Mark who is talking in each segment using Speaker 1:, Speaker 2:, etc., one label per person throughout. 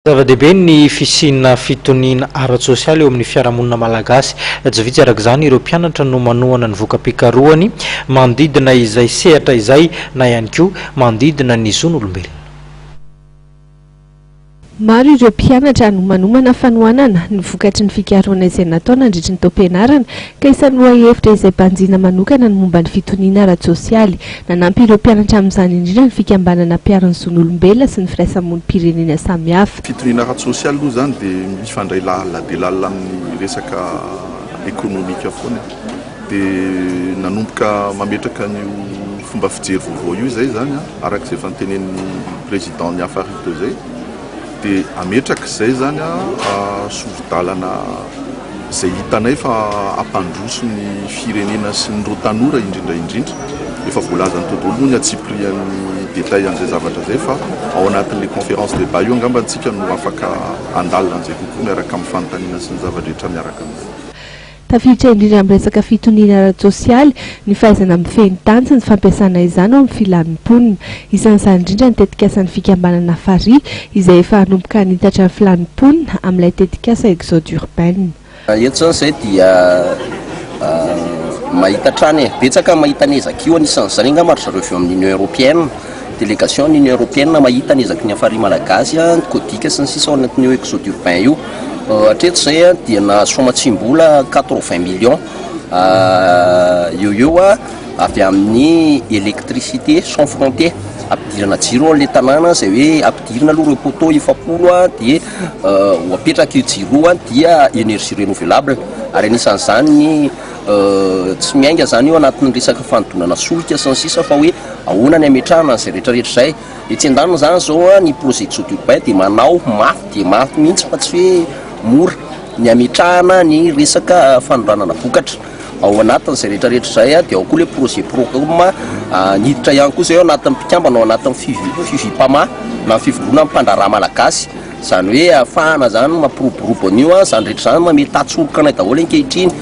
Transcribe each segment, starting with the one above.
Speaker 1: Zava-dehibe ny fisiana fitoniana ara-tsosialy eo amin'ny fiarahamonina malagasy. Tsy vitsy araka izany ireo mpianatra no manohana ny voka-pikarohany manodidina izay sehatra izay na ihany koa manodidina ny zon'olombelona.
Speaker 2: Maro ireo mpianatra no manomana fanohanana ny vokatry ny fikarohana izay natao nandritry ny taom-pianarana ka isan'ny lohahevitra izay banjina manokana ny momba ny fitoniana ara-tsosialy. Nanampy ireo mpianatra amin'izany indrindra ny fikambanana mpiaro ny zon'olombelona sy ny firaisamonim-pirenena samihafa.
Speaker 3: Fitoniana ara-tsosialy aloha izany dia mifandray lalina dia lalina amin'ny resaka ekonomika foana e. Dia nanomboka mametraka an'io fomba fijery vaovao io izay izany an, araka izay efa notenenin'ny président ny Hafari teo izay. Dia hametraka izay izany sori-dalana izay hitanay fa hampandroso ny firenena sy ny ireo tanora indrindra indrindra. Efa voalazan'i teo daholo moa ny antsipirihan'ny détail an'izay zavatra izay fa ao anatin'ilay conférence débat io angamba tsika no afaka handalina an'izay kokoa miaraka amin'ny fanontaniana sy ny zava-drehetra miaraka amin'izay.
Speaker 2: Tafiditra indrindra amin'ny resaka fitoniana ara-tsosialy ny fahaizana mifehy ny tany sy ny fampiasana izany ao amin'ny filan'ny mponina. Isan'izany indrindra ny tetikasan'ny fikambanana Hafari izay efa hanomboka hanitatra ny filan'ny mponina amin'ilay tetikasa Exode Urbaine.
Speaker 4: Eto izany izay dia mahita hatrany e. Betsaka ny mahita ny ezaka io, anisan'izany angamba ry zareo avy eo amin'ny Union Européenne, délégation ny Union Européenne mahita ny ezaky ny Hafari Malagasy, ny Codic sy ny sisa ao anatin'io Exode Urbain io. Hatreto izay dia nahazo famatsiam-bola 80 millions eo eo avy amin'ny électricité sans frontière. Ampidirana jiro ao amin'ilay tanàna izay hoe ampidirina aloha ireo poteaux 40 dia ho apetraka io jiro io dia énergie renouvelable. Ary anisan'izany ny tsy miainga izany io anatin'ny resaka fanodonana solika sy ny sisa fa hoe ahoana ny hametrahana an'izay rehetrarehetra izay. Etsy andaniny izany izao ny projet Exode Urbain dia manao mafy dia mafy mihitsy fa tsy hoe mora ny hametrahana ny resaka fanondranana vokatra ao anatin'izay rehetra rehetra izay dia ao koa ilay projet Procom niditra ihany koa izay ao anatin'ny mpikambana ao anatin'ny Fivipama na ny fivondronan'ny mpandraharaha malagasy izany hoe ahafahana izany mampiroborobo an'io izany rehetra izany mamehy tantsoroka anay daholo ankehitriny.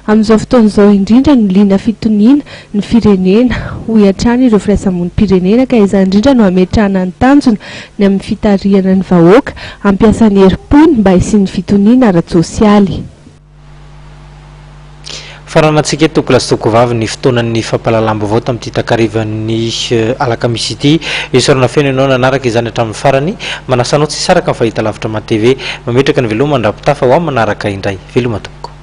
Speaker 2: Amin'izao fotoana izao indrindra no liana fitoniana ny firenena, hoy hatrany ireo firaisamonim-pirenena ka izany indrindra no hametrahana ny tanjona ny amin'ny fitarihana ny vahoaka hampiasa ny herim-pony mba hisian'ny fitoniana ara-tsosialy.
Speaker 1: Faranantsika eto tompokolahy sy tompokovavy ny fotoanan'ny fampahalalam-baovao tamin'ity takarivan'ny alakamisy ity. Isaorana feno ianao nanaraka izany hatramin'ny farany. Manasa anao tsy hisaraka amin'ny fahitalavitra MATV. Mametraka ny veloma mandra-pitafa ho amin'ny manaraka indray. Veloma tompoko.